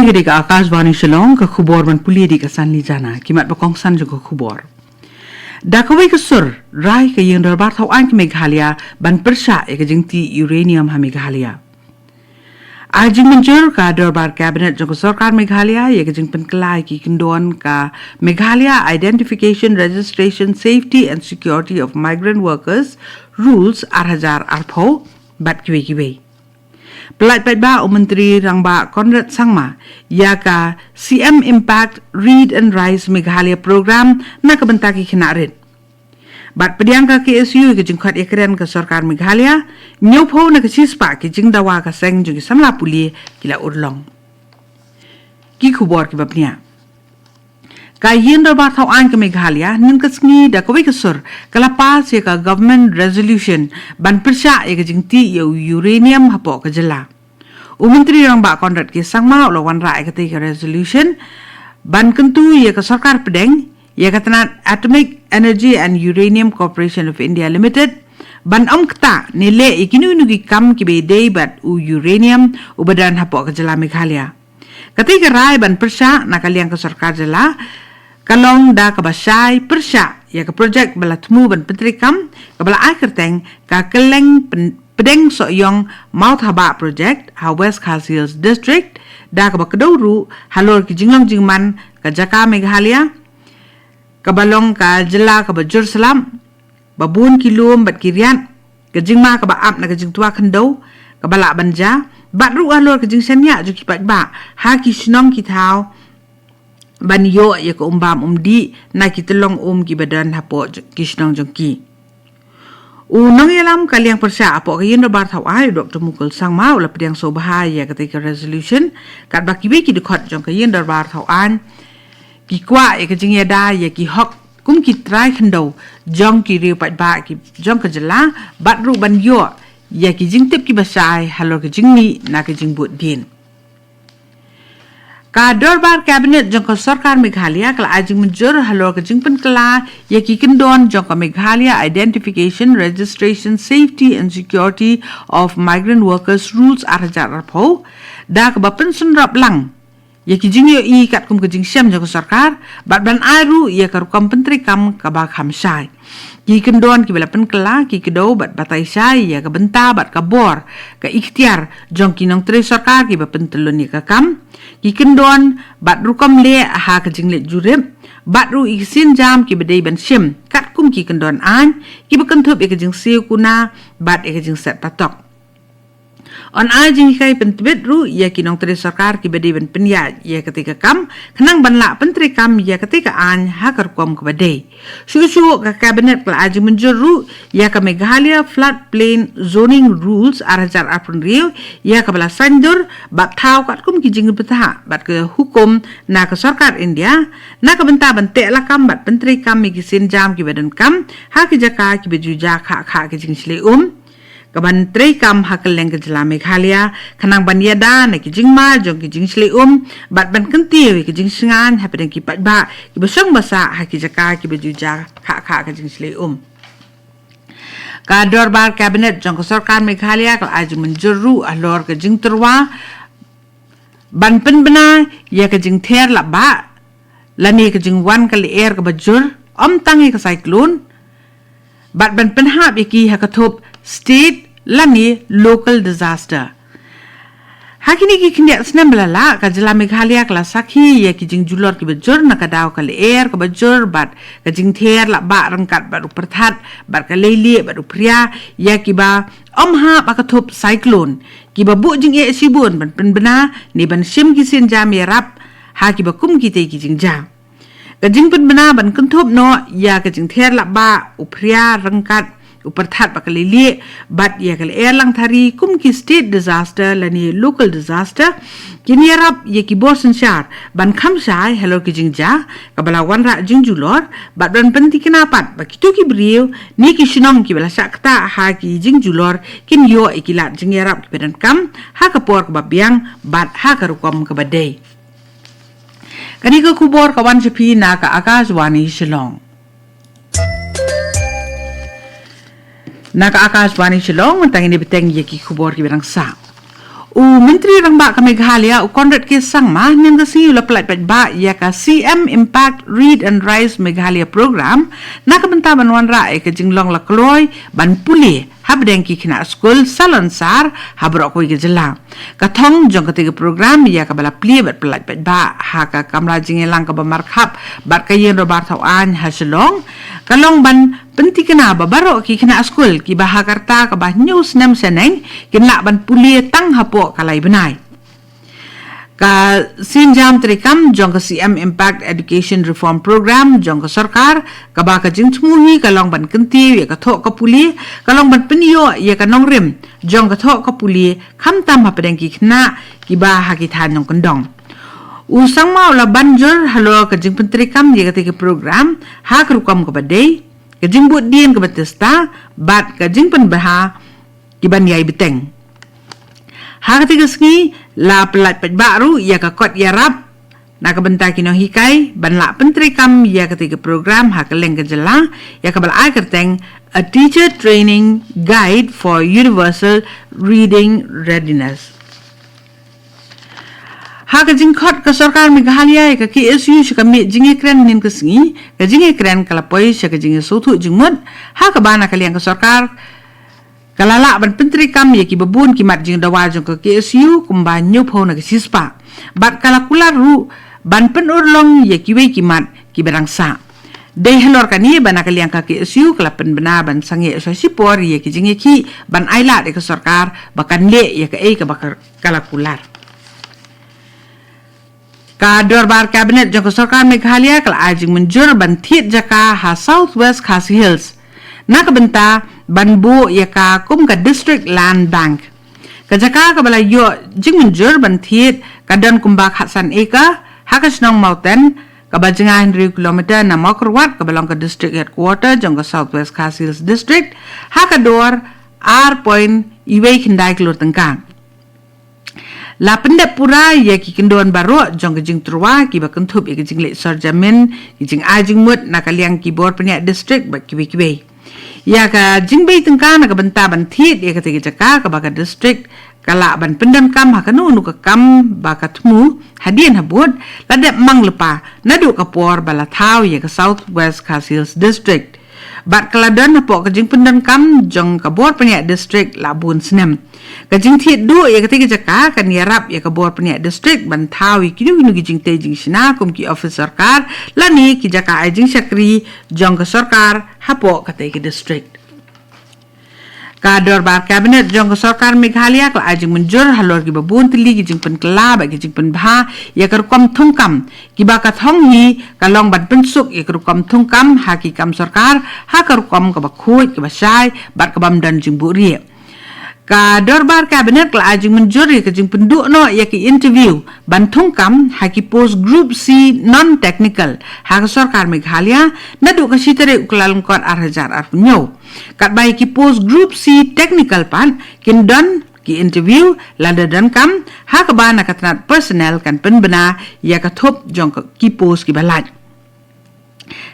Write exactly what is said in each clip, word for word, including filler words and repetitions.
Ka dei ka Akashvani Shillong, ka khubor ban pule da ka Sanli Jana, ki mat ba kongsan jong ka khubor. Da kawei ka sur, rai ka ïing dorbar thaw aiñ ka Meghalaya ban pyrshah ïa ka jingtih uranium ha Meghalaya. Ai jingmynjur ka dorbar cabinet jong ka sorkar Meghalaya ïa ka jingpynkylla ïa ki kyndon ka Meghalaya Identification, Registration, Safety and Security of Migrant Workers Rules ar hajar arphew bad kiwei kiwei. Pyllait paidbah u Myntri Rangbah Conrad Sangma ïa ka C M Impact Read and Rise Meghalaya Program na ka bynta ki khynnah rit. Bad pdiang ka K S U ïa ka jingkhot ïakren ka sorkar Meghalaya, hynñiewphew na ka shispah ki jingdawa ka seng jong ki samla pule ki la urlong. Ki khubor kiba bniah. Ka ïing dorbar thaw aiñ ka Meghalaya, hynnin ka sngi da kawei ka sur, ka la pass ïa ka government resolution ban pyrshah ïa ka jingtih ïa u uranium hapoh ka jylla. U Myntri Rangbah Conrad K Sangma u la wanrah ïa katei ka resolution ban kyntu ïa ka sorkar pdeng, ïa ka tnat Atomic Energy and Uranium Corporation of India Limited, ban ym ktah ne leh ïa kino kino ki kam kiba ïadei bad u uranium uba don hapoh ka jylla Meghalaya. Katei ka rai ban pyrshah na ka liang ka sorkar jylla ka long da kaba shai pyrshah ïa ka projek ba la thmu ban pyntreikam, kaba la ai kyrteng ka Kylleng Pyn-, Pdeng Sohiong Mawthabah Project ha West Khasi Hills District, da kaba kdew ruh halor ki jinglong jingman ka jaka Meghalaya, kaba long ka jylla kaba jur slap, ba bun ki lum bad ki riat, ka jingma kaba ap na ka jingtwa khyndew kaba lah ban jia, bad ruh halor ka jingshaniah jong ki paidbah ha ki shnong ki thaw ban ïoh ïa ka um bam um dih na ki tyllong um kiba don hapoh j-, ki shnong jong ki. U nongïalam ka liang pyrshah hapoh ka ïing dorbar thaw aiñ, u Doktor Mukul Sangma, u la pdiang sngewbha ïa katei ka resolution, katba kiwei ki dkhot jong ka ïing dorbar thaw aiñ ki kwah ïa ka jingïada ïa ki hok kum ki trai khyndew jong ki riew paidbah ki jong ka jylla, bad ruh ban ïoh ïa ki jingtip kiba shai halor ka jingmih na ka jingbuddien. Ka dorbar cabinet jong ka sorkar Meghalaya ka la ai jingmynjur halor ka jingpynkylla ïa ki kyndon jong ka Meghalaya Identification, Registration, Safety and Security of Migrant Workers Rules ar hajar arphew, da kaba pynsynrop lang ïa ki jingïohi katkum ka jingshem jong ka sorkar, bad ban ai ruh ïa ka rukom pyntreikam kaba kham shai. Ki kyndon kiba la pynkylla ki kdew bad batai shai ïa ka bynta bad ka bor, ka iktiar jong ki nongtrei sorkar kiba pyntyllun ïa ka kam, ki kyndon bad rukom leh ha ka jingleit jurip, bad ruh ïa ki sienjam kiba dei ban shim katkum ki kyndon aiñ kiba kynthup ïa ka jingsiew kuna bad ïa ka jingset patok. Yn ai jinghikai pyntbit ruh ïa ki nongtrei sorkar kiba dei ban pynïaid ïa katei ka kam, khnang ban lah pyntreikam ïa katei ka aiñ ha ka rukom kaba dei. Shuh shuh ka cabinet ka la ai jingmynjur ruh ïa ka Meghalaya Floodplain Zoning Rules ar hajar arphew hynriew, ïa kaba la saiñdur bad thaw katkum ki jingbthah bad ka hukum na ka sorkar India, na ka bynta ban teh lakam bad pyntreikam ïa ki sienjam kiba donkam ha ki jaka kiba ju jia khah khah ki jingshlei um, kaban treikam ha kylleng ka jylla Meghalaya, khnang ban ïada na ki jingma jong ki jingshlei um, bad ban kyntiew ïa ki jingshngaiñ hapdeng ki paidbah kiba shong ba sah ha ki jaka kiba ju jia khah khah ki jingshlei um. Ka dorbar cabinet jong ka sorkar Meghalaya ka la ai jingmynjur ruh halor ka jingtyrwa ban pynbna ïa ka jingther lapbah lane ka jingwan ka lyer kaba jur, ym tang ïa ka cyclone, bad ban pynhap ïa ki ha ka thup state lane local disaster. Ha kine ki khyndiat snem ba la lah, ka jylla Meghalaya ka la sakhi ïa ki jingjulor kiba jur na ka daw ka lyer kaba jur bad ka jingther lapbah ryngkat bad u pyrthat bad ka leilieh bad u phria, ïa kiba ym hap ha ka thup cyclone, kiba buh jingeh shibun ban pynbna ne ban shim ki sienjam ïarap ha kiba kum kitei ki jingjia. Ka jingpynbna ban kynthup noh ïa ka jingther lapbah, u phria ryngkat u pyrthat bad ka leilieh, bad ïa ka lyer langthari kum ki state disaster lane local disaster, kin ïarap ïa ki bor synshar ban kham shai halor ki jingjia kaba la wanrah jingjulor, bad ban pyntikna pat ba kito ki briew ne ki shnong kiba la shah ktah ha ki jingjulor kin ïoh ïa ki lad jingïarap kiba donkam ha ka por kaba biang bad ha ka rukom kaba dei. Kane ka khubor ka wan sha phi na ka Akashvani Shillong. Na ka Akashvani Shillong, tang ine bteng ïa ki khubor kiba dang sah. U Myntri Rangbah ka Meghalaya, u Conrad K Sangma, hynnin ka sngi u la pyllait paidbah ïa ka C M Impact Read and Rise Meghalaya Program, na ka bynta ban wanrah ïa ka jinglong la kloi ban pule hapdeng ki khynnah skul salonsar ha baroh kawei ka jylla. Ka thong jong katei ka program ïa kaba la plie bad pyllait paidbah ha ka kamra jingïalang kaba markhap bad ka Ïing Dorbar Thawaiñ ha Shillong, ka long ban pynthikna ba baroh ki khynnah skul kiba ha ka rta kaba hynñiew snem shaneng kin lah ban pule tang hapoh ka lai bnai. Ka sienjam treikam jong ka C M Impact Education Reform Program jong ka sorkar, kaba ka jingthmu hi ka long ban kyntiew ïa ka thoh ka pule, ka long ban pynïoh ïa ka nongrim jong ka thoh ka pule, khamtam hapdeng ki khynnah kiba ha ki thaiñ nongkyndong. U Sangma u la ban jur halor ka jingpyntreikam ïa katei ka program ha ka rukom kaba dei, ka jingbuddien kaba tista bad ka jingpynbha kiban ïai bteng. Ha katei ka sngi la pyllait paidbah ruh ïa ka kot ïarap na ka bynta ki nonghikai ban lah pyntreikam ïa katei ka program ha kylleng ka jylla, ïa kaba la ai kyrteng A Teacher Training Guide for Universal Reading Readiness. Ha ka jingkhot ka sorkar Meghalaya ïa ka K S U sha ka miet jingïakren hynnin ka sngi, ka jingïakren ka la poi sha ka jingïasngewthuh jingmut ha kaba na ka liang ka sorkar ka la lah ban pyntreikam ïa kiba bun ki mat jingdawa jong ka K S U kumba hynñiewphew na ka shispah. Bad ka la kular ruh ban pynurlong ïa kiwei ki mat kiba dang sah. Dei halor kane ba na ka liang ka K S U ka la pynbna ban sangeh sha shipor ïa ki jingïakhih ban ailad ïa ka sorkar ba kan leh ïa kaei kaba ka, ka la kular. Ka dorbar Cabinet jong ka sorkar Meghalaya ka la ai jingmynjur ban thied jaka ha South West Khasi Hills na ka bynta ban buh ïa ka kum ka District Land Bank. Ka jaka kaba la ïoh jingmynjur ban thied ka don kumba khatsan acre ha ka shnong Mawten, kaba jngai hynriew kilometer na Mawkyrwat, kaba long ka District Headquarter jong ka South West Khasi Hills District ha ka dor ar point wei khyndai klur tyngka. La pyndep pura ïa ki kyndon baroh jong ka jingtyrwa kiba kynthup ïa ka jingleit sor jamin, ki jingai jingmut na ka liang ki bor pynïaid district bad kiwei kiwei. Ïa ka jingbei tyngka na ka bynta ban thied ïa katei ka jaka kaba ka district ka lah ban pyndonkam ha kano kano ka kam ba ka thmu hadien habud, la dep mang lypa naduh ka por ba la thaw ïa ka South West Khasi Hills District. Bad ka la don hapoh ka jingpyndonkam jong ka bor pynïaid district la bun snem. Ka jingthied duh ïa katei ka jaka kan ïarap ïa ka bor pynïaid district ban thaw ïa kino kino ki jingtei jingshna kum ki ophis sorkar lane ki jaka ai jingshakri jong ka sorkar hapoh katei ka district. Ka dorbar Cabinet jong ka sorkar Meghalaya ka la ai jingmynjur halor kiba bun tylli ki jingpynkylla bad ki jingpynbha ïa ka rukom thungkam, kiba ka thong hi ka long ban pynsuk ïa ka rukom thungkam ha ki kam sorkar ha ka rukom kaba khuid, kaba shai bad kabym don jingbuhrieh. Ka dorbar Cabinet ka la ai jingmynjur ïa ka jingpynduh noh ïa ki interview ban thungkam ha ki post Group C non-technical ha ka sorkar Meghalaya naduh ka shi tarik u Kyllalyngkot ar hajar arphew hynñiew. Katba ïa ki post Group C technical pat kin don ki interview lada donkam, ha kaba na ka tnat personnel kan pynbna ïa ka thup jong ka, ki post kiba lait.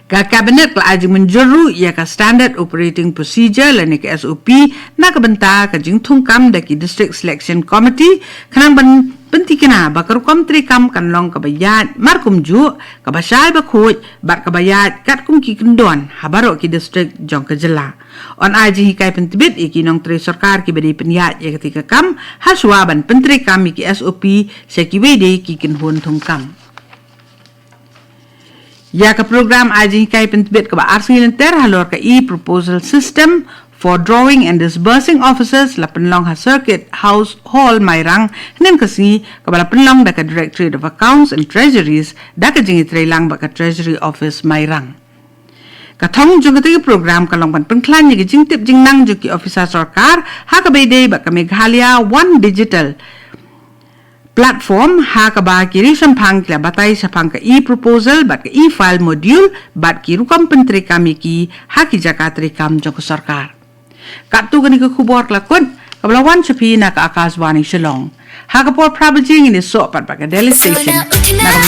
Ka Cabinet ka la ai jingmynjur ruh ïa ka Standard Operating Procedure lane ka S O P na ka bynta ka jingthungkam da ki District Selection Committee, khnang ban pynthikna ba ka rukom treikam kan long kaba ïaid markumjuh, kaba shai bakhuid bad kaba ïaid katkum ki kyndon ha baroh ki district jong ka jylla. Yn ai jinghikai pyntbit ïa ki nongtrei sorkar kiba dei pynïaid ïa katei ka kam ha shuwa ban pyntreikam ïa ki S O P sha kiwei de ki kynhun thungkam. Ïa ka program ai jinghikai pyntbit kaba ar sngi lynter halor ka e-proposal system for drawing and disbursing officers la pynlong ha Circuit House Hall Mairang hynnin ka sngi, kaba la pynlong da ka Directorate of Accounts and Treasuries da ka jingïatreilang bad ka Treasury Office Mairang. Ka thong jong katei ka program ka long ban pynkhlaiñ ïa ka jingtip jingnang jong ki officer sorkar ha kaba ïadei bad ka Meghalaya One Digital Platform, ha kaba ki riewshemphang ki la batai shaphang ka e-proposal bad ka e-file module bad ki rukom pyntreikam ïa ki ha ki jaka treikam jong ka sorkar. Katto kane ka khubor ka la kut, kaba la wan sha phi na ka Akashvani Shillong. Ha ka por phra baje ngin ïasoh pat bad ka Delhi Station na ka